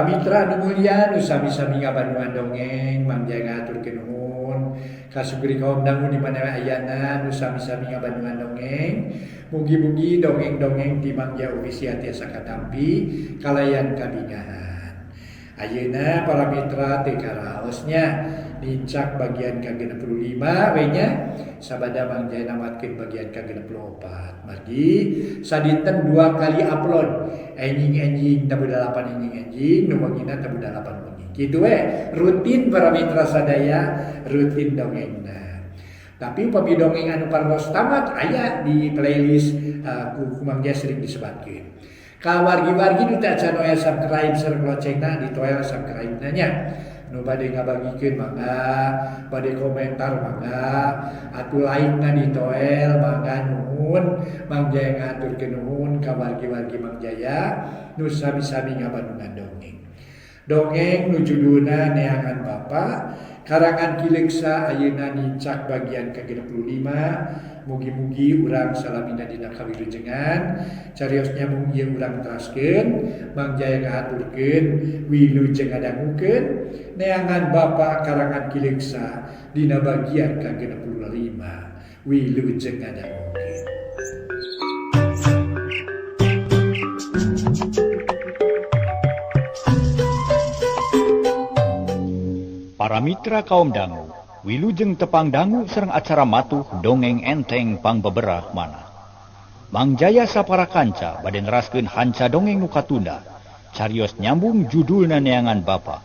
Para mitra anu mulia nu sami-sami ngabandungan dongeng, Mang Jaya ngahaturkeun nuhun ka sugri kaum dangu di mana ayana nu sami-sami ngabandungan dongeng. Mugi-mugi dongeng-dongeng di Mang Jaya Official tiasa katampi kalayan kabingahan. Ayeuna para mitra teu karaosnya nincak bagian ka-65 we nya, sabada Mang Jaya namatkeun bagian ka-64. Margi sadinten 2 kali upload, enjing-enjing tabuh 8 enjing-enjing, nu wengina tabuh 8 wengi. Kitu we rutin para mitra sadaya, rutin dongengna. Tapi upami dongeng anu parantos tamat aya di playlist, ku Mang Jaya sering disebatkeun. Ka wargi-wargi nu teu acan aya subscribe sareng loncengna, ditoel subscribe na nya. Nu bade ngabagikeun mangga, bade komentar mangga, atuh like na ditoel mangga, nuhun. Mang Jaya ngahaturkeun nuhun ka wargi-wargi Mang Jaya nu sami-sami ngabandungan dongeng. Dongeng nu judulna Neangan Bapa, karangan Ki Leuksa, ayeuna nincak bagian ka-65. Mugi-mugi urang salamina dina kawilujengan. Carios nyambung ieu urang teraskeun. Mang Jaya ngahaturkeun wilujeng ngadangukeun Neangan Bapa karangan Ki Leuksa dina bagian ka-65. Wilujeng ngadangukeun. Para mitra kaum dangu, wilujeng tepang dangu sareng acara matuh dongeng enteng pangbeberah manah. Mang Jaya sapara kanca bade neraskeun hanca dongeng nu katunda. Carios nyambung judulna Neangan Bapa.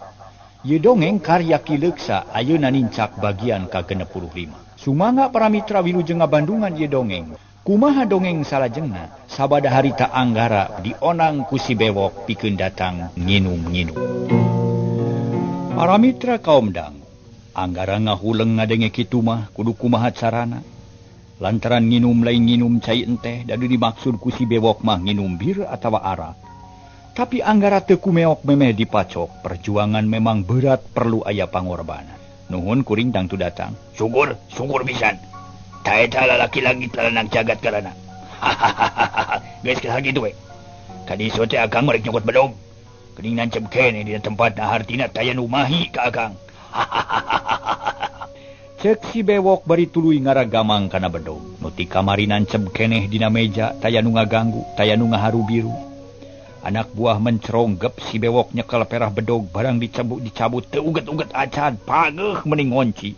Ieu dongeng karya Ki Leuksa ayeuna nincak bagian ka-65. Sumangga para mitra wilujeng ngabandungan ieu dongeng. Kumaha dongeng salajengna sabada harita Anggara dionang ku si Bewok pikeun datang nginum-nginum. Para mitra kaum dangu, Anggara ngahuleng ngadenge kitu mah kudu kumaha carana. Lantaran nginum lain nginum cai enteh, dadu dimaksud ku si Bewok mah nginum bir atawa arak. Tapi Anggara teu kumeok memeh dipacok, perjuangan memang berat perlu aya pangorbanan. Nuhun kuring tangtu datang. Syukur, syukur pisan. Ta eta lalaki langit lalanang jagat karana. Hahaha. Geus kitu we. Tadi sote akang rek nyokot bedog. Geuning nancep keneh dina tempat na hartina taya nu mahi ka akang. Cek si Bewok bari tuluy ngaragamang kana bedog. Nu ti kamari nancep keneh dina meja taya nu ngaganggu, taya nu ngaharu biru. Anak buah mencerong gep si Bewok nyekel perah bedog barang dicabut teu uget-uget acan pageuh mending ngonci.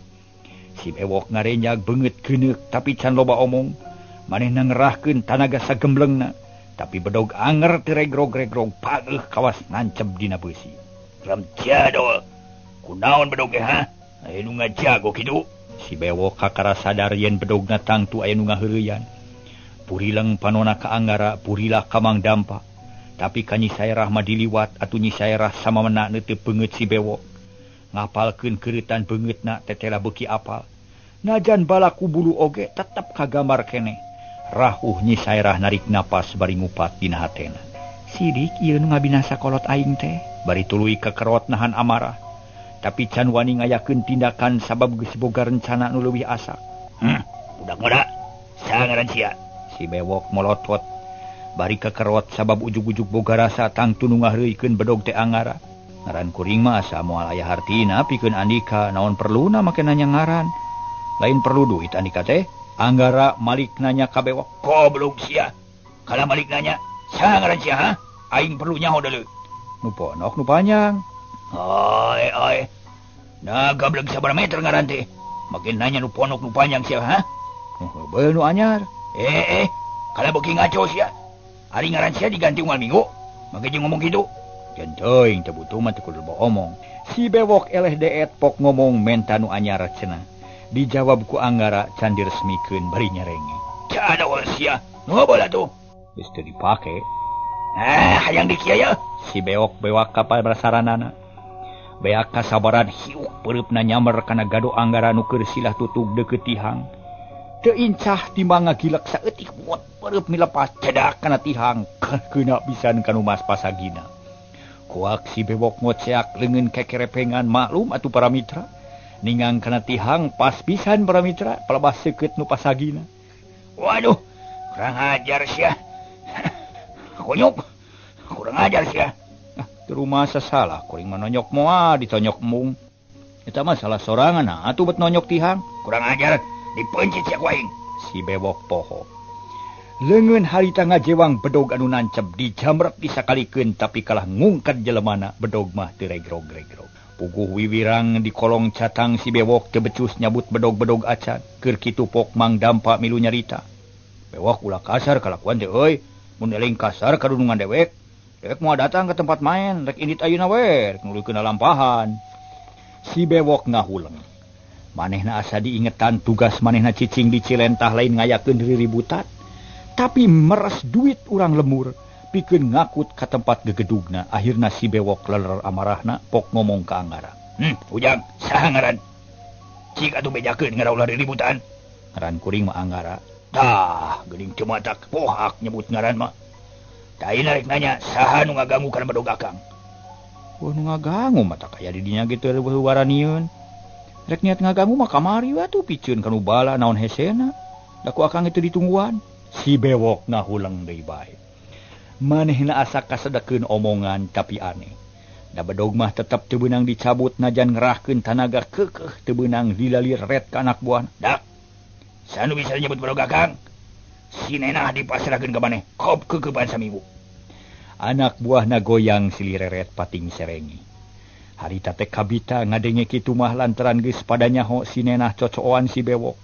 Si Bewok ngarenyag beungeut geuneuk tapi can loba omong. Manehna ngerahkeun tanaga sagemblengna. Tapi bedog anger teu regrog-regrog pageuh kawas nancep dina beusi. Ramjado. Kunaon bedog ge ha? Aya nu ngajago kitu. Si Bewok kakara sadar yen bedogna tangtu aya nu ngaheureuyan. Purileng panona ka Anggara, purilah ka Mang Dampa. Tapi ka Nyi Saerah mah diliwat atuh Nyi Saerah samamena neuteup beungeut si Bewok. Ngapalkeun keureutan beungeutna tetela beuki apal. Najan balaku bulu oge tetep kagambar keneh. Rahuh Nyi Saerah narik napas bari ngupat dina hatena. Sidik ieu nu ngabinasa kolot aing teh, bari tuluy kekerot nahan amarah. Tapi can wani ngayakeun tindakan sabab geus boga rencana nu leuwih asak. Budak muda, saha ngaran sia? Si Bewok molotot bari kekerot sabab ujug-ujug boga rasa tangtu nu ngaheureuikeun bedog teh Anggara. Ngaran kuring mah asa moal aya hartina pikeun andika, naon perluna make nanya ngaran. Lain perlu duit andika teh. Anggara malik nanya ka Bewok. Goblok sia. Kala malik nanya, saha ngaran sia ha? Aing perlu nyaho deuleu. Nu ponok nu panjang. Oi oi. Nah gablek sabaraha meter ngaran teh. Makin nanya nu ponok nu panjang sia ha? Nu heubeul nu anyar. Kala beuki ngaco sia. Ari ngaran sia diganti unggal minggu. Make jeung ngomong kitu. Jan teuing teu butuh mah teu kudu omong. Si Bewok eleh deet pok ngomong menta nu anyar cenah. Dijawab ku Anggara can diresmikeun bari nyerenge. Cada sia, ngobrol atuh. Geus teu dipake. Ah, hayang di kieu ya. Si Bewok bewak ka parasaranana. Beak kasabaran hiuk peureupna nyamer kana gado Anggara nu keur silah tutug deukeut tihang. Teu incah timbang ngagilek saeutik buot peureub milepas cedak kana tihang. Keuna pisan kanu mas pasagina. Kuak si Bewok ngoceak leungeun kekerepengan maklum atuh para mitra. Ningang kana tihang pas pisan para mitra palebah seukeut nu pasagina. Waduh, kurang ajar sia. Konyok, kurang ajar sia. Di rumah sasalah kuring mah nonyok moal ditonyok embung. Eta mah salah sorangan atuh bet nonyok tihang. Kurang ajar, dipencit sia ku aing. Si Bewok poho. Leungeun harita ngajewang bedog anu nancep dijamret disakalikeun tapi kalah ngungkat jelemana bedog mah teu regrog-regrog. Puguh wiwirang di kolong catang si Bewok teu becus nyabut bedog-bedog acan. Keur kitu pok Mang Dampa milu nyarita. Bewok ulah kasar kalakuan teh euy. Mun eling kasar kadunungan dewek. Dewek moal datang ke tempat main, rek indit ayeuna we, rek nuluykeun lampahan. Si Bewok ngahuleng. Manehna asa diingetan tugas manehna cicing di Cilentah lain ngayakeun riributan. Tapi meres duit urang lemur, pikeun ngakut ka tempat gegedugna. Akhirna si Bewok leler amarahna, pok ngomong ka Anggara. Ujang, saha ngaran? Cik atuh bejakeun ngara ulah riributan. Ngaran kuring mah Anggara. Tah, geuning teu matak pohak nyebut ngaran mah. Tah rek nanya saha nu ngaganggu kana bedog akang. Wah nu ngaganggu mah tak aya di dinya ge teu waraniun. Rek niat ngaganggu mah kamari we atuh piceun kanu bala naon hesena. Da ku akang itu ditungguan. Si Bewok ngahuleng deui bae. Manehna asa kasedekeun omongan tapi aneh. Da bedog mah tetep teu beunang dicabut najan ngerahkeun tanaga keukeuh teu beunang dilaliret ka anak buahna. Dak. Sanu bisa nyebut bedog akang? Si nenah dipasrahkeun ka maneh, kop keukeupan saminggu. Anak buahna goyang silireret pating serengi. Harita teh kabita ngadenge kitu mah lantaran geus pada nyaho si nenah cocoan si Bewok.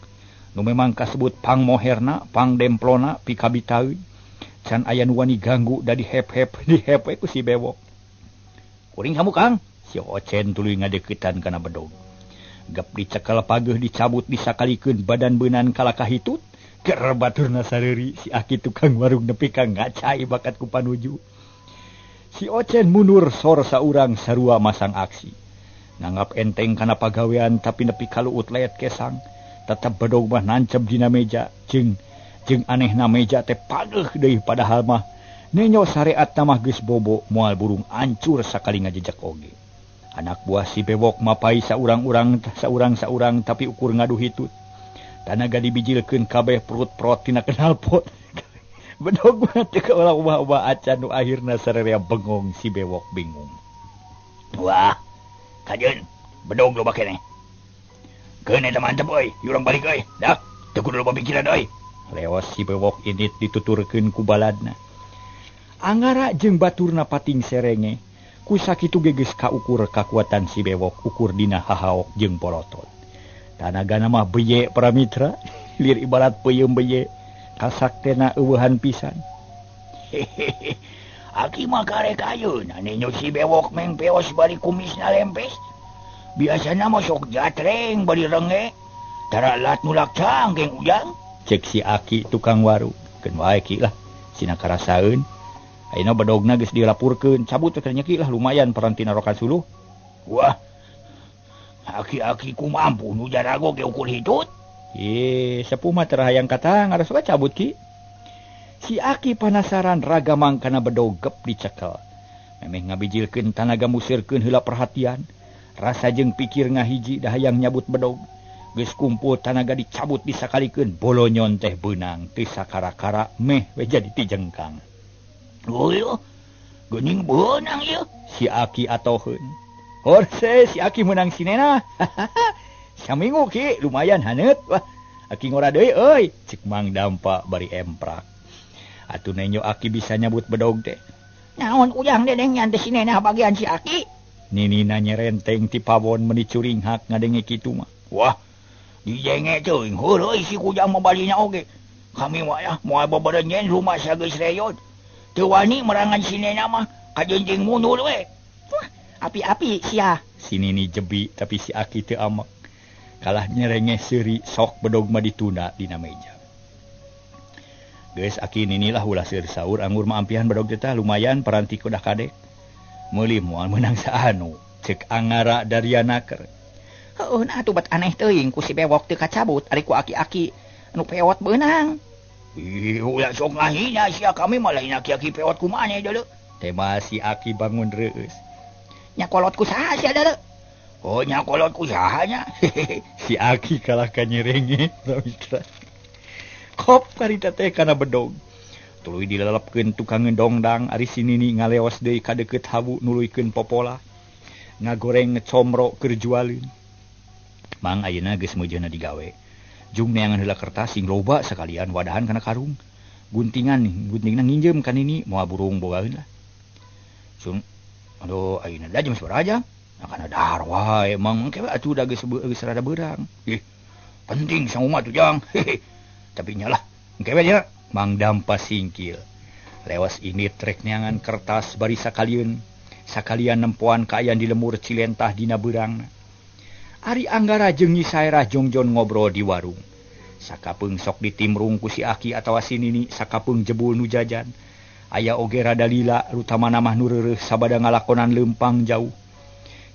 Nu memang kasebut pangmoherna, pangdemplona pikabitaeun. Can aya nu wani ganggu da dihep-hep dihep we ku si Bewok. Kuring kamu Kang, si Ocen tuluy ngadeukeutan kana bedog. Gep dicekel pageuh dicabut disakalikeun badan beunan kalakah hitut. Keur baturna sareuri si aki tukang warung nepi ka ngacai bakat ku panuju. Si Ocen mundur sor saurang sarua masang aksi. Nanggap enteng kana pagawean tapi nepi ka luut leet kesang. Tetep bedog mah nancep dina meja jeung jeung anehna meja teh pageuh deui padahal mah nenyo sareatna mah geus bobo moal burung ancur sakali ngajejek oge. Anak buah si Bewok mapai saurang-urang saurang-saurang tapi ukur ngadu hitut. Tanaga dibijilkeun kabeh perut-perut tina knalpot. Bedog mah teu kaolah ubah-ubah acan nu akhirna sararea bengong si Bewok bingung. Wah, kajeun bedog loba keneh. Keun eta mantep euy, urang balik euy. Dak, teu kudu loba pikiran euy. Leos si Bewok indit dituturkeun ku baladna. Angara jeung baturna pating serenge, ku sakitu ge geus kaukur kakuatan si Bewok ukur dina hahaok jeung polotot. Tanagana mah beye para mitra, lir ibarat peuyeum beye, kasaktena eueuhan pisan. Hehehe. Aki mah karek ayeuna nenyo si Bewok meng peos bari kumisna lempes. Biasana mah sok jatreng bari renge. Tara lat nulak cangkeng Ujang. Cek si aki tukang warung, keun wae ki lah, sina karasaeun. Ayeuna bedogna geus dilapurkeun, cabut teh nya ki lah lumayan perantina rokan suluh. Wah. Aki-aki ku mampu nu jarago ge ukur hitut. Ih, sepuh mah teu hayang katang harus we cabut ki. Si aki panasaran raga mangkana bedog gep dicekel. Memeh ngabijilkeun tanaga musirkeun heula perhatian. Rasa jeung pikir ngahiji da hayang nyabut bedog. Geus kumpul tanaga dicabut disakalikeun bolonyon teh beunang teu sakara-kara meh we jadi tijengkang. Heueuh. Geuning beunang ieu. Si aki atoheun. Horse si aki menang si nenah. Saminggu ki lumayan haneut. Wah, aki ngora deui euy, cek Mang Dampa bari emprak. Atuh nenyo aki bisa nyabut bedog teh. Naon Ujang dedeng nyan teh si nenah bagian si aki? Ninina nyerenteng ti pawon meuni curinghak ngadenge kitu mah. Wah, dijenge teuing heureuy si Ujang mah balinya oge. Kami mah ya moal beberenyen rumah sageus reyod. Teu wani merangan si nenah mah kajenjing mundur we. Api-api sia. Si Nini jebi tapi si aki teu amek. Kalah nyerengeh seuri sok bedog mah ditunda dina meja. Geus aki Nini lah ulah seur saur anggur mah ampihan bedog teh lumayan paranti kudah kadek. Meuli moal meunang saanu cek Angara Dariana ker. Heueuh nah atuh bat aneh teuing ku si Bewok teu kacabut ari ku aki-aki anu pewot beunang. Ih ulah sok ngahina sia kami mah lain aki-aki pewot kumaha deuleu. Tema si aki bangun reueus. Nya kolot ku saha sia deuleu? Oh nya kolot ku saha nya. Si aki kalah ka nyerenge mitra. Kop karita teh kana bedog. Tuluy dilelepkeun tukang dongdang ari si Nini ngaleos deui ka deukeut hawu nuluykeun popola. Ngagoreng comro keur jualeun. Mang ayeuna geus meujeuhna digawe. Jung neangan heula kertas sing loba sakalian wadahan kana karung. Guntingan guntingna nginjem ka Nini moal burung bogaeun lah. Sun aduh ayeuna da jam sabaraha jam? Kana dahar wae mang engke atuh da geus rada beurang. Ih penting sangu mah atuh jang. Tapi nyalah engke we nya. Mang Dampa singkil. Lewas ini trek neangan kertas bari sakalian nempoan kaayaan di lemur Cilentah dina beurangna. Ari Anggara jeung Nyi Saerah jongjon ngobrol di warung. Sakapeung sok ditimrung ku si Aki atawa si Nini, sakapeung jebul nu jajan. Aya oge rada lila, rutamana mah nu reureuh sabada ngalakonan leumpang jauh.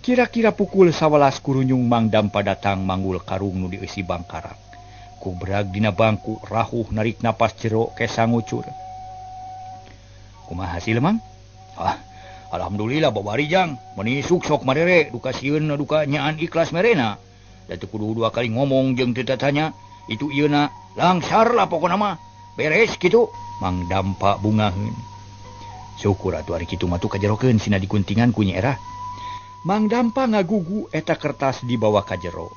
Kira-kira pukul 11 kurunyung Mang Dampa datang manggul karung nu dieusi bangkarak. Kubrag dina bangku rahuh narik napas jero kesa ngucur. Kumaha hasil Mang? Ah, alhamdulillah babari jang. Meuni sok sok marere duka sieun duka nyaan ikhlas merena. Da teu kudu dua kali ngomong jeung teu tatanya, itu ieu na langsar lah pokona mah. Beres kitu. Mang Dampa bungaheun. Syukur atuh ari kitu mah tuh kajerokeun sina diguntingan ku Nyi Erah. Mang Dampa ngagugu eta kertas dibawa ka jero.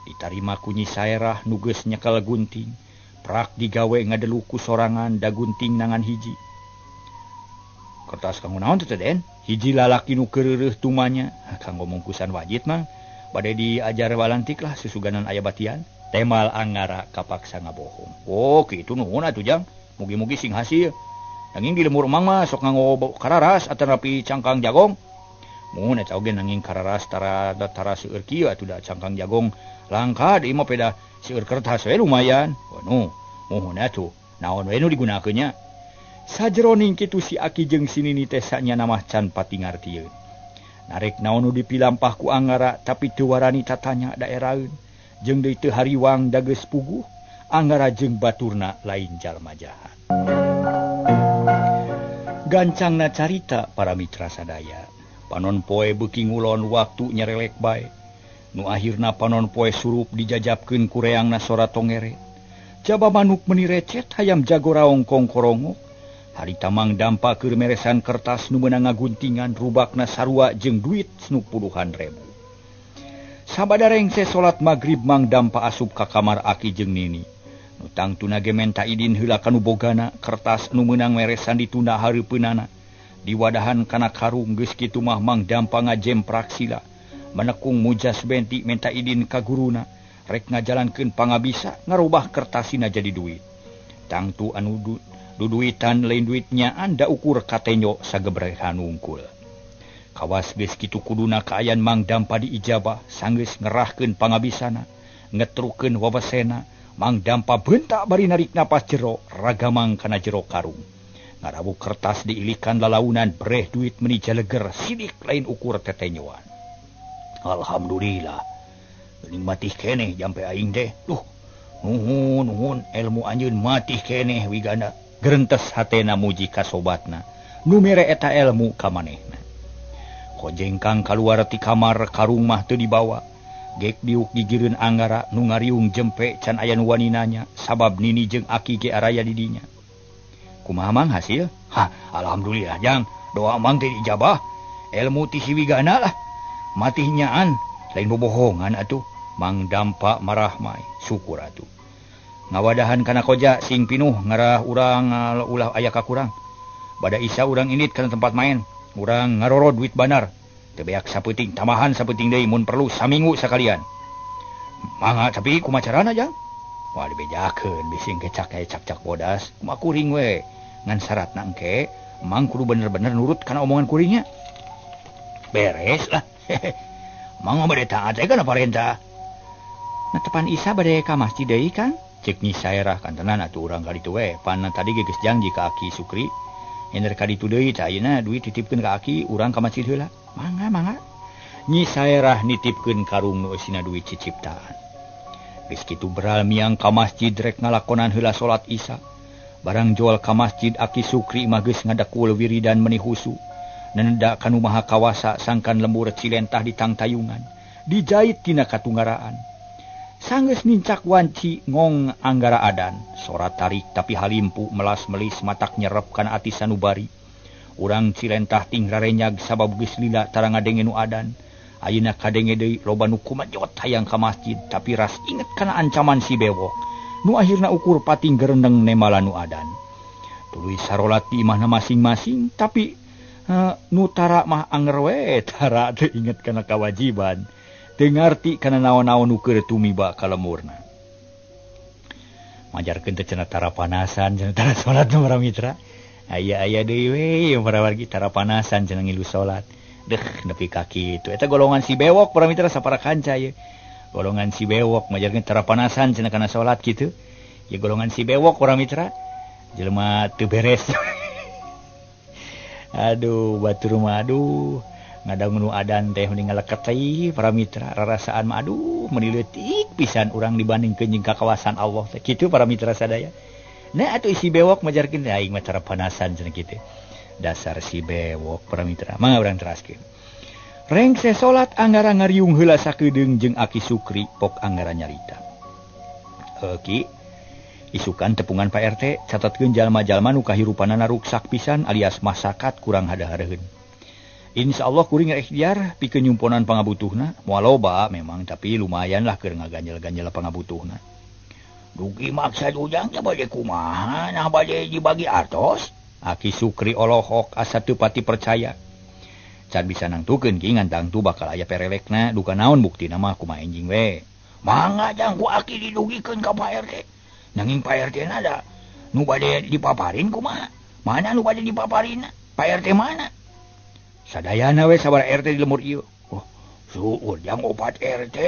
Ditarima ku Nyi Saerah nu geus nyekel gunting. Prak digawe ngadelu ku sorangan da gunting nangan hiji. Kertas kanggo naon teh Den? Hiji lalaki nu keureureut tumanya. Kanggo mungkusan wajit Mang. Bade diajar walantik lah susuganan aya batian. Temal Anggara kapaksa ngabohong. Oh kitu nuhun atuh jang. Mugi-mugi sing hasil. Nanging di lemur Mang mah sok nganggo kararas atanapi cangkang jagong. Mun eta oge nanging kararas tara tara seueur kieu atuh da cangkang jagong langka deui mah peda seueur kertas we lumayan. Wanu, muhun atuh. Naon we nu digunakeun nya? Sajeroning kitu si Aki jeung si Nini teh sanyana mah can pati ngartieun. Narek naon nu dipilampah ku Anggara tapi teu warani tatanya daeraeun. Jeung deui teu hariwang da geus puguh, Anggara jeung baturna lain jalma jahat. Gancangna carita para mitra sadaya. Panon poe beuki ngulon waktu nyerelek bae. Nu akhirna panon poe surup dijajapkeun ku reangna sora tongere. Jaba manuk meuni recet hayam jago raong kongkorongok. Harita Mang Dampa keur meresan kertas nu meunang ngaguntingan rubakna sarua jeung duit nu puluhan ribu. Sabada rengse salat magrib Mang Dampa asup ka kamar Aki jeung Nini. Nu tangtuna ge menta idin heula ka nu bogana kertas nu meunang meresan ditunda hareupeunana. Diwadahan kana karung geus kitu mah Mang Dampa ngajemprak sila. Menekung mujas benti menta idin ka guruna. Rek ngajalankeun pangabisa ngarubah kertasina jadi duit. Tangtu anu duduitan lain duitnya anda ukur katenyo sagebrehan wungkul. Kawas geus kitu kuduna kaayan Mang Dampa diijabah sanggeus ngerahkeun pangabisana, ngetrukeun wawasena. Mang Dampa bentak bari narik napas jero ragamang kana jero karung. Ngarawu kertas diilikan lalaunan breh duit meni jaleger sidik lain ukur tetenyoan. Alhamdulillah. Geuning matih keneh jampe aing teh. Duh, nuhun nuhun ilmu anjeun matih keneh wigana. Gerentes hatena muji ka sobatna. Nu mere eta ilmu ka manehna. Kojengkang kaluar ti kamar karung mah teu dibawa. Gek diuk gigireun Anggara nu ngariung jempe can aya nu wani nanya sabab Nini jeung Aki ge araya di dinya. Kumaha Mang hasil? Hah, alhamdulillah jang. Doa Mang teh diijabah. Ilmu ti si Wigana lah. Matih nyaan lain bobohongan atuh. Mang Dampa marah mai. Syukur atuh. Ngawadahan kana koja sing pinuh ngarah urang ulah aya kakurang. Bada isa urang indit kana tempat main. Urang ngaroro duit banar. Teu beak sapeuting tambahan sapeuting deui mun perlu saminggu sakalian. Mangga tapi kumaha carana jang? Wah dibejakeun bising kecak cak-cak bodas. Kumaha kuring we. Ngan syaratna engke Mang kudu bener-bener nurut kana omongan kuringnya. Beres lah. Mang mah bade taat we kana parentah. Nah tepan isa bade ka masjid deui Kang? Cek Nyi Saerah kantenan atuh urang ka ditu we. Pan tadi ge geus janji ka Aki Sukri. Ender ka ditu deui tah ayeuna duit titipkeun ka Aki urang ka masjid heula. Mangga mangga. Nyi Saerah nitipkeun karung nu eusina duit ciciptaan. Geus kitu beral miang ka masjid rek ngalakonan heula salat Isya. Barang jual ka masjid Aki Sukri mah geus ngadakul wiridan meni husu. Neneda kanu maha kawasa sangkan lembur Cilentah di tangtayungan. Dijait tina katunggaraan. Sanggeus nincak wanci ngong anggara adan, sora tarik tapi halimpu melas-melis matak nyerep kana ati sanubari. Urang Cilentah ting rarenyag sabab geus lila tara ngadenge nu adan. Ayeuna kadenge deui loba nu kumajot hayang ka masjid tapi ras inget kana ancaman si bewok. Nu akhirna ukur pating gerendeng nemala nu adan. Tuluy sarolat di imahna masing-masing tapi nu tara mah anger we tara teu inget kana kawajiban. Teu ngarti kana naon-naon nu keur tumiba ka lemurna. Majarkeun teh cenah tara panasan cenah tara salat para mitra. Aya-aya deui we para wargi tara panasan cenah ngilu salat. Deh nepi ka kitu. Eta golongan si bewok para mitra sapara kanca ye. Golongan si bewok majarkeun tara panasan cenah kana salat kitu. Ya golongan si bewok para mitra. Jelema teu beres. Aduh batur mah aduh. Ngadangu nu adan teh mending ngaleket teh para mitra rarasaan mah aduh meuni leutik pisan urang dibandingkeun jeung ka kawasan Allah teh kitu para mitra sadaya. Nah atuh si bewok majarkeun aing mah tara panasan cenah kitu. Dasar si bewok para mitra. Mangga urang teraskeun. Rengse salat anggara ngariung heula sakedeung jeung Aki Sukri pok anggara nyarita. Ki isukan tepungan Pak RT catatkeun jalma-jalma nu kahirupanana ruksak pisan alias masakat kurang hada-hareuheun. Insya Allah kuring ikhtiar pikeun nyumponan pangabutuhna moal loba memang tapi lumayan lah keur ngaganjel-ganjel pangabutuhna. Dugi maksa ujang teh bade kumaha nah bade dibagi artos? Aki Sukri olohok asa teu pati percaya. Can bisa nangtukeun ki ngan tangtu bakal aya perelekna duka naon buktina mah kumaha enjing we. Mangga jang ku aki didugikeun ka Pak RT. Nanging Pak RT na da nu bade dipaparin kumaha? Mana nu bade dipaparin? Pak RT mana? Sadayana we sabaraha RT di lemur ieu. Oh, suur jang opat RT.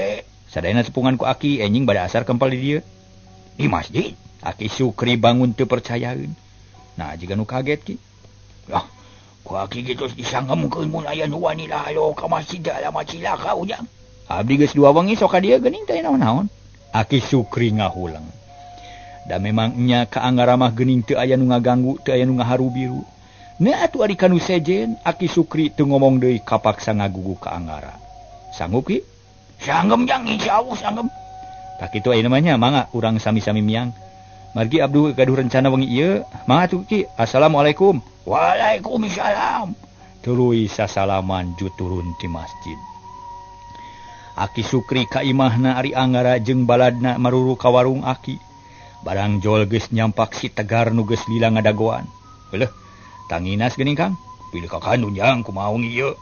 Sadayana tepungan ku aki enjing bade asar kempel di dieu. Di masjid? Aki Sukri bangun teu percayaeun. Nah, jiga nu kaget ki. Lah, ku aki ge tos disangemkeun mun aya nu wani lalo ka masjid alamat cilaka ujang. Abdi geus dua wengi sok ka dieu geuning teh naon-naon. Aki Sukri ngahuleng. Da memang nya ka anggara mah geuning teu aya nu ngaganggu, teu aya nu ngaharubiru. Nah atuh ari kanu sejen Aki Sukri teu ngomong deui kapaksa ngagugu ka anggara. Sanggup ki? Sanggem jang insyaallah sanggem. Tah kitu ayeuna mah nya mangga urang sami-sami miang. Margi abdu gaduh rencana wengi ieu, mangga atuh ki. Assalamualaikum. Waalaikumsalam. Tuluy sasalaman ju turun ti masjid. Aki Sukri ka imahna ari anggara jeung baladna maruru ka warung Aki. Barang jol geus nyampak si Tegar nu geus lila ngadagoan. Heuh. Tanginas geuning Kang, pilih ka kandung jang kumaha wengi ieu.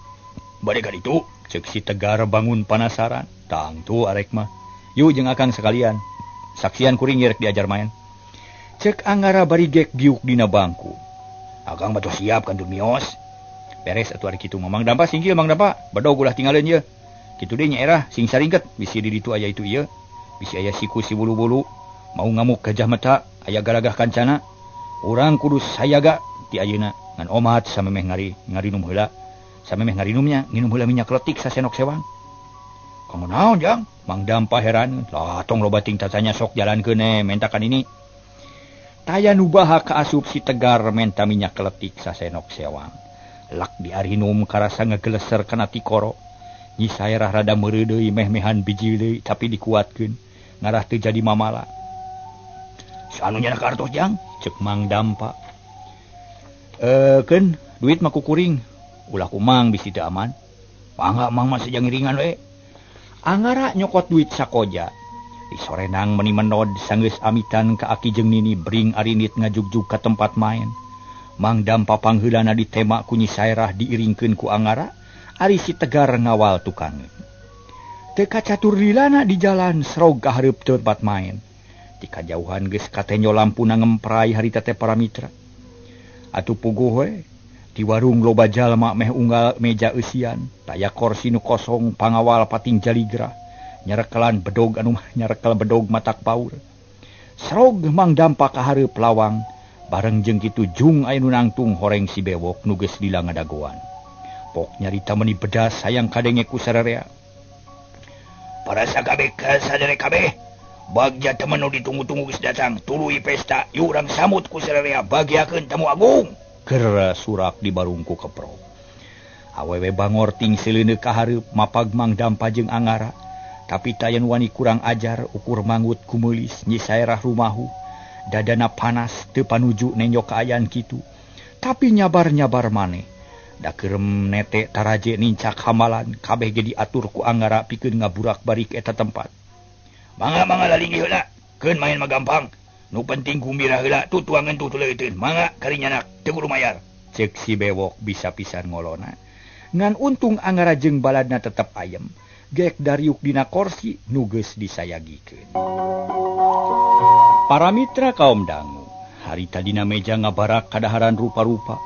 Bade ka ditu, ceuk si Tegar bangun panasaran. Tangtu arek mah. Yu jeung akang sekalian. Saksian kuring rek diajar main. Cek anggara bari gek giuk dina bangku. Akang mah tos siap kantun mios. Beres atuh ari kitu mah Mang Dampa singkil Mang Dampa, bedog ulah tinggalin ye. Kitu deui nya erah sing saringket bisi di ditu aya itu ieu. Bisi aya siku si bulu-bulu, mau ngamuk gajah mata, aya garagah kancana. Urang kudu sayaga ti ayeuna ngan omat samemeh ngarinum heula. Samemeh ngarinumnya nginum heula minyak kletik sasenok sewang. Kamu naon jang? Mang Dampa heran. Lah tong loba ting tatanya sok jalankeun mentakan ini. Taya nu baha kaasup si Tegar menta minyak kletik sasenok sewang. Lak diarinum karasa ngegeleser kana tikoro. Nyi saerah rada meureuh deui meh-mehan biji deui tapi dikuatkeun. Ngarah teu jadi mamala. Sanu nya kartos jang? Ceuk Mang Dampa. Keun duit mah kukuring. Ulah kumang bisi teu aman. Mangga mang mah sejang ngiringan we. Anggara nyokot duit sakoja. Di sorenang meni menod sanggeus amitan ka aki jeung nini bring arinit ngajugjug ka tempat main. Mang Dampa pangheulana ditema ku Nyi Saerah diiringkeun ku Anggara, ari si Tegar ngawal tukangeun. Teu kacatur lilana di jalan srog ka hareup tempat main. Ti kajauhan geus katenyo lampuna ngemprai harita teh para mitra. Atuh puguh we di warung loba jalma meh unggal meja eusian, taya korsi nu kosong pangawal pating jaligra, nyarekelan bedog anu nyarekel bedog matak paur. Srog Mang Dampa ka hareup lawang, bareng jeung kitu jung aya nu nangtung horeng si bewok nu geus lila ngadagoan. Pok nyarita meuni bedas hayang kadenge ku sararea. Para sakabeh sadere kabeh, bagja temen nu ditunggu-tunggu geus datang, tuluy pesta, yuk urang samut ku sararea bagiakeun tamu agung. Gera surak di barungku keprok. Awewe bangor ting seleuneu ka hareup mapag Mang Dampa jeung Anggara. Tapi tayan wani kurang ajar ukur manggut kumeulis Nyi Saerah rumahu. Dadana panas teu panuju nenjo kaayaan kitu. Tapi nyabar-nyabar maneh. Da kerem nete taraje nincak hamalan kabeh ge diatur ku Anggara pikeun ngaburak barik eta tempat. Mangga-mangga lalinggih heula, keun main mah gampang. Nu penting gumbira heula tutuangeun tutuleuteun. Mangga karinyanak teu kudu mayar. Cek si bewok bisa pisan ngolona. Ngan untung Anggara jeung baladna tetep ayem. Gek dariuk dina korsi nu geus disayagikeun. Para mitra kaum dangu, harita dina meja ngabarak kadaharan rupa-rupa.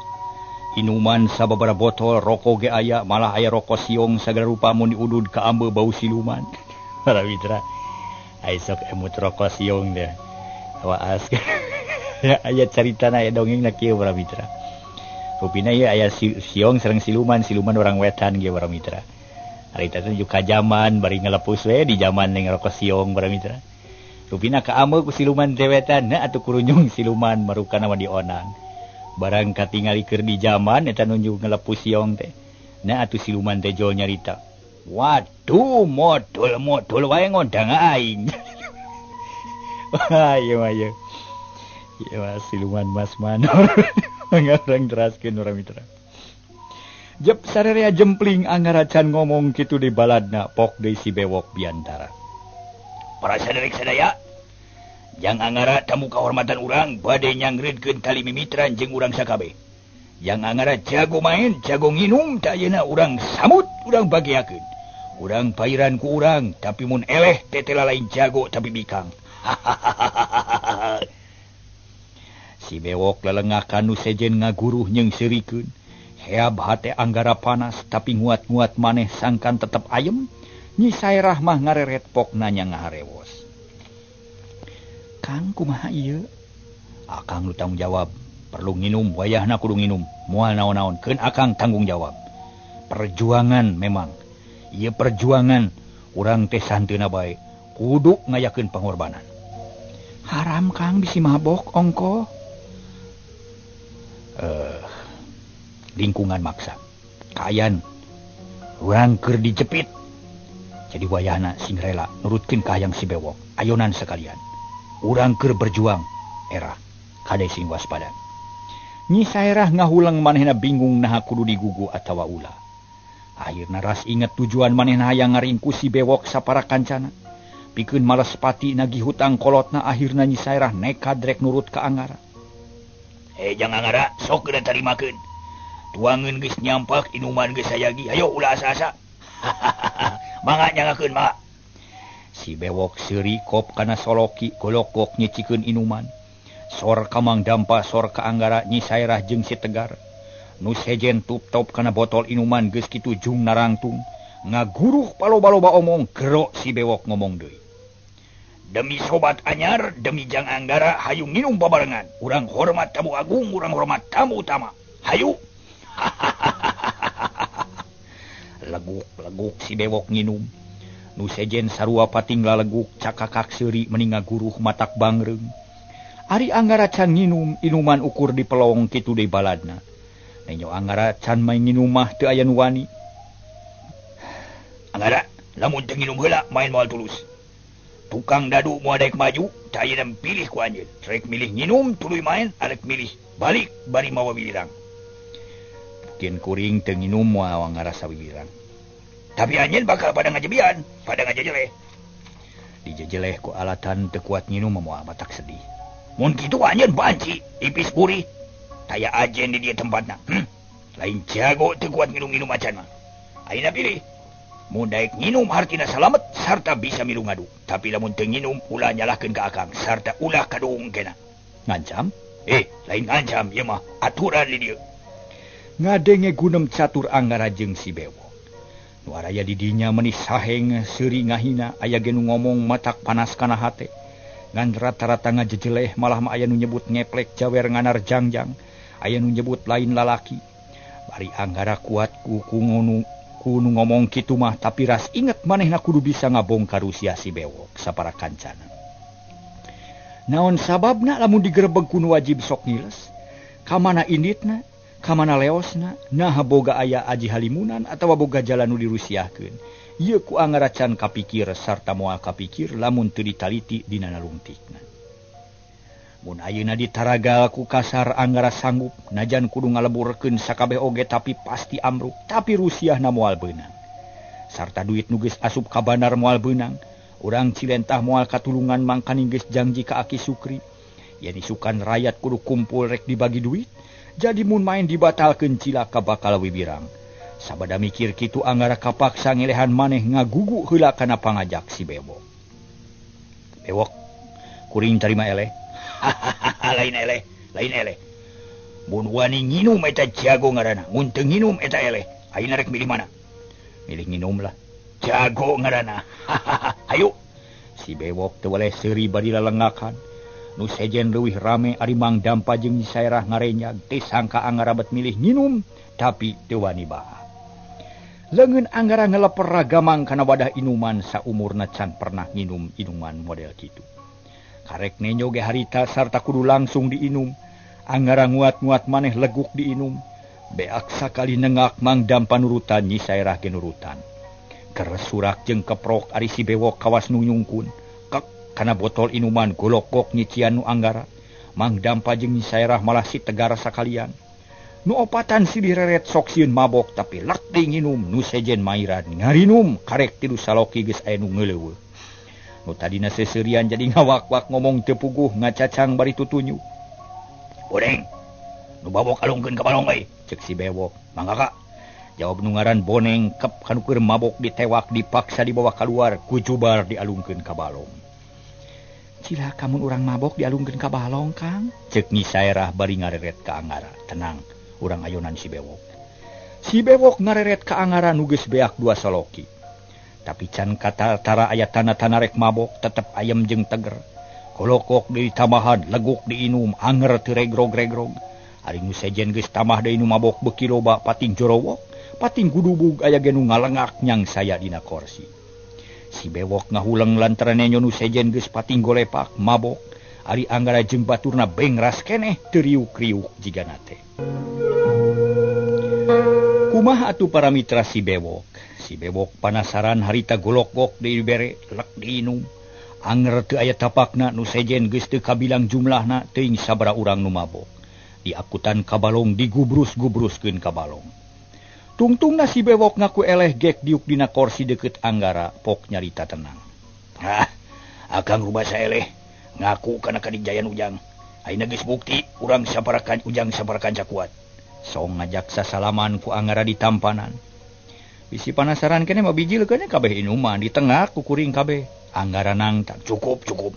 Inuman sababaraha botol, rokok ge aya, malah aya rokok siong sagala rupa mun diudud ka ambe bau siluman. Para mitra, ai sok emut rokok siong deh. Waas. Aya caritana aya dongengna kieu para mitra. Rupina ieu aya siong sareng siluman, siluman orang wetan ge para mitra. Harita teh juga jaman bari ngalepus we di jaman ning rokok siong para mitra. Rupina ka ambe ku siluman teh wetan, nah atuh kurunyung siluman marukana mah dionang. Barang katingali keur di jaman eta nunjuk ngelepus siong teh. Nah atuh siluman teh jol nyarita. Waduh, modol-modol wae ngondang aing. Wah, ieu mah ieu. Ieu mah siluman Mas Manor. Ngarang teraskeun urang mitra. Jep sarerea jempling Anggara can ngomong kitu di baladna pok deui si bewok biantara. Para saderek sadaya, Jang Anggara tamu kahormatan urang bade nyangreudkeun tali mimitran jeung urang sakabeh. Jang Anggara jago main, jago nginum, tah ayeuna urang samut, urang bagiakeun. Urang pairan ku urang, tapi mun eleh tetela lain jago tapi bikang. Si bewok lelengakan nu sejen ngaguruh jeung seurikeun. Heab hate Anggara panas tapi nguat-nguat maneh sangkan tetep ayem. Nyi Saerah mah ngareret pokna nya ngaharewos. Kang kumaha ieu? Akang nu tanggung jawab. Perlu nginum, wayahna kudu nginum. Moal naon-naon, keun akang tanggung jawab. Perjuangan memang. Ieu perjuangan urang teh santeuna bae. Kudu ngayakeun pangorbanan. Haram Kang bisi mabok ongko. Lingkungan maksa. Kaayaan urang keur dijepit. Jadi wayahna sing rela nurutkeun ka hayang si bewok. Ayonan sekalian. Urang keur berjuang era kade sing waspada. Nyi Saerah ngahulang manehna bingung naha kudu digugu atawa ulah. Akhirna ras inget tujuan manehna hayang ngaringku si bewok sapara kancana. Pikeun males pati nagih hutang kolotna akhirna Nyi Saerah nekad rek nurut ka Anggara. Jang Anggara sok geura tarimakeun. Tuangeun geus nyampak inuman geus sayagi. Ayo ulah asa-asa. Mangga nyangakeun mangga. Si bewok seuri kop kana soloki golokok nyicikeun inuman. Sor ka Mang Dampa, sor ka Anggara, Nyi Saerah jeung si Tegar. Nu sejen tup-top kana botol inuman geus kitu jung narangtung. Ngaguruh paloba-loba omong gero si bewok ngomong deui. Demi sobat anyar, demi Jang Anggara hayu nginum babarengan. Urang hormat tamu agung, urang hormat tamu utama. Hayu. Leguk-leguk si bewok nginum. Nu sejen sarua pating laleguk cakakak seuri meni ngaguruh matak bangreung. Ari Anggara can nginum inuman ukur di pelong kitu deui baladna. Nenyo Anggara can main nginum mah teu aya nu wani. Anggara, lamun teu nginum heula main moal tulus. Tukang dadu moal daek maju, tah ayeuna pilih ku anjeun. Rek milih nginum tuluy main, arek milih balik bari mawa wilirang. Mungkin kuring teu nginum moal ngarasa wilirang. Tapi anjeun bakal pada ngajebian, pada ngajejeleh. Dijejeleh ku alatan teu kuat nginum moal matak sedih. Mun kitu anjeun banci, ipis gurih. Taya ajen di dieu tempatna. Lain jago teu kuat nginum-nginum acan mah. Ayeuna pilih. Mun daek nginum hartina salamet sarta bisa milu ngadu. Tapi lamun teu nginum ulah nyalahkeun ka akang sarta ulah kaduung kena. Ngancam? Lain ngancam ieu mah aturan di dieu. Ngadenge gunem catur Anggara jeung si bewok. Nu araya di dinya meni saheng seuri ngahina aya ge nu ngomong matak panas kana hate. Ngan rata-rata ngajejeleh malah mah aya nu nyebut ngeplek jawer nganar jangjang, aya nu nyebut lain lalaki. Bari Anggara kuat ku nu ngomong kitu mah tapi ras inget manehna kudu bisa ngabongkar usia si bewok sapara kancana. Naon sababna lamun digerebeg ku nu wajib sok ngiles? Kamana inditna? Kamana leosna? Naha boga aya aji halimunan atawa boga jalan nu dirusiahkeun? Ieu ku Anggara can kapikir sarta moal kapikir lamun teu ditaliti dina nalungtikna. Mun ayeuna ditaragal ku kasar Anggara sanggup najan kudu ngaleburkeun sakabeh oge tapi pasti amruk tapi rusiahna moal beunang. Sarta duit nu geus asup ka bandar moal beunang. Urang Cilentah moal katulungan mangkaning geus janji ka Aki Sukri. Yen isukan rakyat kudu kumpul rek dibagi duit, jadi mun main dibatalkeun cilaka bakal wibirang. Sabada mikir kitu Anggara kapaksa ngelehan maneh ngagugu heula kana pangajak si Bewok. Bewok, kuring tarima eleh. Lain eleh, lain eleh. Mun wani nginum eta jago ngaranna, mun teu nginum eta eleh. Ayeuna rek milih mana? Milih nginum lah. Jago ngaranna. Ayo. Si Bewok teu weleh seuri bari lalengakan. Nu sejen leuwih rame ari Mang Dampa jeung Nyi Saerah ngarenyag teh sangka Anggara bet milih nginum tapi teu wani baha. Leungeun Anggara ngeleper ragamang kana wadah inuman saumurna can pernah nginum inuman model kitu. Karek nenjo ge harita sarta kudu langsung diinum. Anggara nguat-nguat maneh leguk diinum. Beak sakali nengak Mang Dampa nurutan Nyi Saerah ge nurutan. Keresurak jeung keprok ari si Bewok kawas nu nyungkun. Kana botol inuman golokok nyician nu Anggara. Mang Dampa jeung Nyi Saerah malah si Tegar sakalian. Nu opatan silih reret sok sieun mabok tapi lek deui nginum nu sejen mairan ngarinum karek tilu saloki geus aya nu ngeuleuweuh. Nu tadina seuseurian jadi ngawak-wak ngomong teu puguh ngacacang bari tutunyu. Boneng, nu mabok alungkeun ka balong euy, cek si Bewok. Mangga ka. Jawab nu ngaran Boneng kep kanu keur mabok ditewak dipaksa dibawa kaluar ku jubar dialungkeun ka balong. Cilaka mun urang mabok dialungkeun ka balong, Kang. Cek Nyi Saerah bari ngareret ka Anggara. Tenang, urang ayonan si Bewok. Si Bewok ngareret ka Anggara nu geus beak dua saloki. Tapi can kata tara aya tanda-tanda rek mabok, tetep ayem jeung teger. Kolokok deui tambahan, leguk diinum, anger teu regrog-regrog. Ari nu sejen geus tambah deui nu mabok beuki loba pating jorowok, pating gudubug aya ge nu ngalengak nyang saya dina korsi. Si Bewok ngahuleng lantaran nenyo nu sejen geus pating golepak mabok. Ari Anggara jeung baturna bengras keneh teu riuk-riuk jigana teh. Kumaha atuh para mitra si Bewok? Si Bewok panasaran harita golokgok deui dibere lek diinum. Anger teu aya tapakna nu sejen geus teu kabilang jumlahna teuing sabaraha urang nu mabok. Diakutan ka balong digubrus-gubruskeun ka balong. Tungtungna si Bewok ngaku eleh gek diuk dina korsi deukeut Anggara pok nyarita tenang. Hah, akang rubasa eleh ngaku kana kadijayan Ujang. Ayeuna geus bukti urang saparakan Ujang saparakan kuat. Song ngajak sasalaman ku Anggara ditampanan. Bisi panasaran keneh mah bijil keneh kabeh inuman di tengah ku kuring kabeh. Anggara nangtang. Cukup, cukup.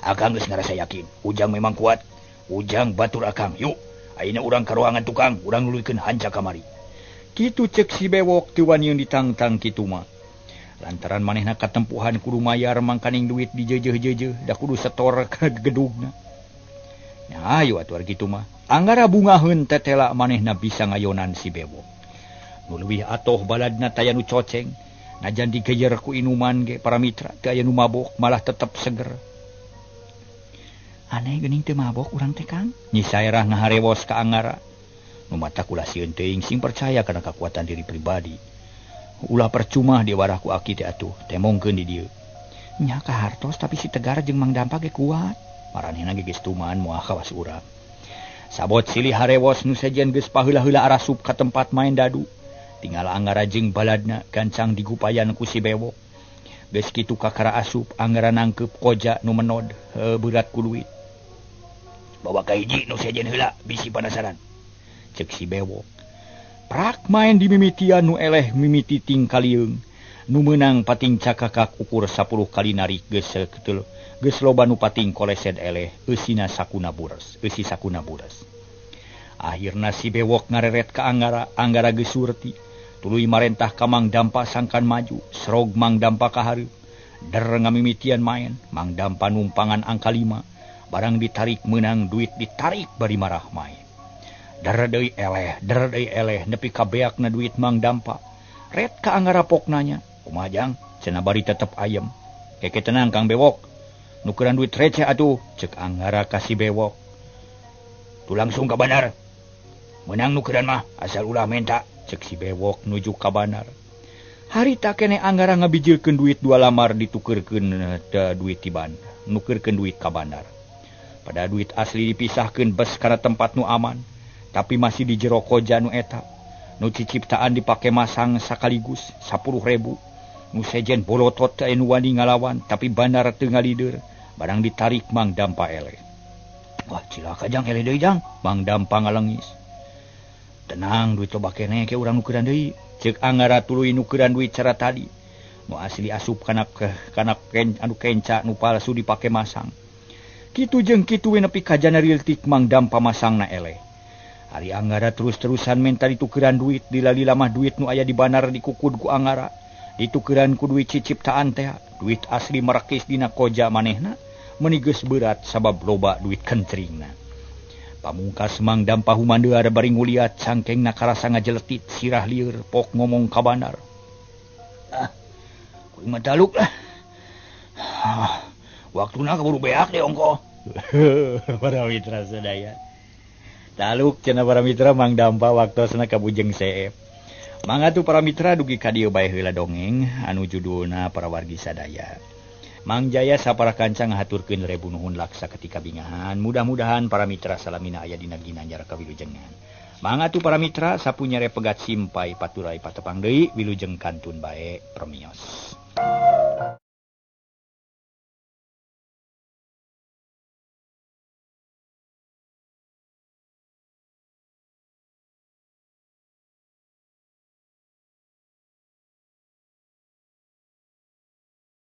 Akang geus ngarasa yakin Ujang memang kuat. Ujang batur akang. Yuk, ayeuna urang ka ruangan tukang, urang nuluykeun hanca kamari. Kitu cek si Bewok teu waniun ditangtang kitu mah. Lantaran manehna katempuhan kudu mayar mangkaning duit dijeujeuh-jeujeuh da kudu setor ka gedugna. Nya ayo atuh ari kitu mah. Anggara bungaheun tetela manehna bisa ngayonan si Bewok. Nu leuwih atoh baladna taya nu coceng. Najan digejer ku inuman ge para mitra teu aya nu mabok malah tetep seger. Aneh geuning teu mabok urang teh Kang. Nyi Saerah ngaharewos ka Anggara. Nu mata kula sieun teuing sing percaya kana kakuatan diri pribadi. Ulah percuma diwarah ku aki teh atuh, temongkeun di dieu. Nya kahartos tapi si Tegar jeung Mang Dampa ge kuat. Maranehna ge geus tuman moal kawas urang. Sabot silih harewos nu sejen geus paheula-heula arasup ka tempat main dadu. Tinggal Anggara jeung baladna gancang digupayan ku si Bewok. Geus kitu kakara asup Anggara nangkeup koja nu menod beurat ku duit. Bawa ka hiji nu sejen heula bisi panasaran. Cek si Bewok. Prak main di mimitian nu eleh mimiti tingkalieung. Nu meunang pating cakakak ukur 10 kali narik geus saketul. Geus loba nu pating kolesed eleh eusina sakuna bures, eusi sakuna bures. Akhirna si Bewok ngareret ka Anggara, Anggara geus surti. Tuluy marentah ka Mang Dampa sangkan maju, serog Mang Dampa ka hareup. Der ngamimitian main, Mang Dampa numpangan angka 5. Barang ditarik meunang duit ditarik bari marah main. Der deui eleh nepi ka beakna duit Mang Dampa. Ret ka Anggara pok nanya, kumaha Jang? Cenah bari tetep ayem. Keke tenang Kang Bewok. Nukeran duit receh atuh, cek Anggara ka si Bewok. Tu langsung ka bandar. Menang nukeran mah asal ulah menta, cek si Bewok nuju ka bandar. Harita keneh Anggara ngabijilkeun duit 2 lamar ditukeurkeun duit ti bandar, nukeurkeun duit ka bandar. Pada duit asli dipisahkeun bes kana tempat nu aman, tapi masih di jero koja nu eta. Nu ciciptaan dipake masang sakaligus 10.000. Nu sejen bolotot teh nu wani ngalawan, tapi bandar teu ngalider, barang ditarik Mang Dampa eleh. Wah, cilaka jang eleh deui jang, Mang Dampa ngalengis. Tenang duit loba keneh ke urang nukeran deui. Ceuk Anggara tuluy nukeran duit cara tadi. Nu asli asup kana anu kenca nu palsu dipake masang. Kitu jeung kitu we nepi ka jana riltik Mang Dampa masangna eleh. Ari Anggara terus-terusan menta ditukeran duit, dilalila mah duit nu aya di bandar dikukud ku Anggara. Ditukeran ku duit ciciptaan teh, duit asli merekis dina koja manehna, meuni geus berat sabab loba duit kentringna. Pamungkas Mang Dampa humandear bari nguliat cangkengna karasa ngajeletit sirah lieur pok ngomong ka bandar. Ah, kuing mah taluk lah. Ah, waktuna kaburu beak deh ongko. Para mitra sadaya. Taluk cenah para mitra Mang Dampa waktosna ka Bujeng Seep. Mangga tuh para mitra dugi ka dieu bae heula dongeng anu judulna para wargi sadaya. Mang Jaya sapara kanca ngahaturkeun rebu nuhun laksa ketika bingahan. Mudah-mudahan para mitra salamina aya dina ginanjar kawilujengan. Mangga tuh para mitra sapunyare pegat simpai paturai patepang deui wilujeng kantun bae permios.